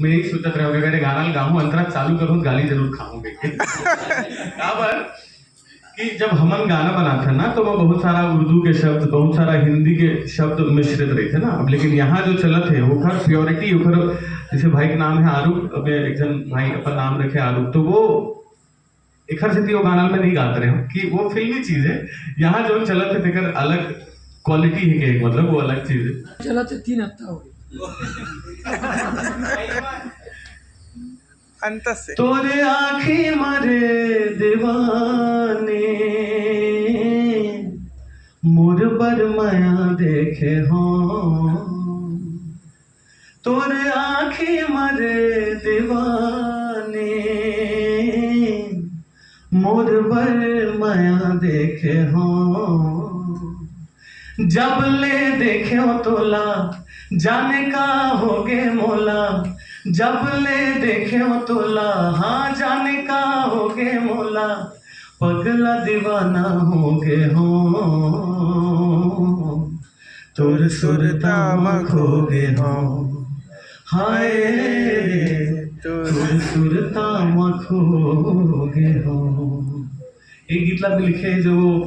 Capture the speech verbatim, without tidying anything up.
मैं यही सोचत रहे होंगे, अगर ये गाना गाहूँ, अंतरा चालू करूँ, गाली जरूर खाऊंगे। काबर कि जब हमन गाना बनाथन ना, तो वो बहुत सारा उर्दू के शब्द, बहुत सारा हिंदी के शब्द मिश्रित रहिथे ना। अब लेकिन यहाँ जो चलत हे, ओखर प्योरिटी, ओखर, जैसे भाई के नाम है आरूख, अब एक जन भाई अपन नाम रखे आरूख, तो वो एखर सेती वो गाना में नहीं गात रहे हो कि वो फिल्मी चीज है। यहाँ जो चलत है, तेकर अलग क्वालिटी है, के मतलब वो अलग चीज है। चलत है, तीन हफ्ता हो गया। अंत से। तोरे आँखी मरे दीवाने, मोर बर मया देखे हो। तोरे आँखी मरे दीवाने, मोर बर मया देखे हो। जब ले देखे हो तोला, जाने का होगे मोला। जब ले देखे हो तोला, हाँ, जाने का होगे मोला। पगला दीवाना होगे हो। तोर सुरता म खोगे हो। हाय, तोर सुरता म खोगे हो। ये गीत ला भी लिखे जो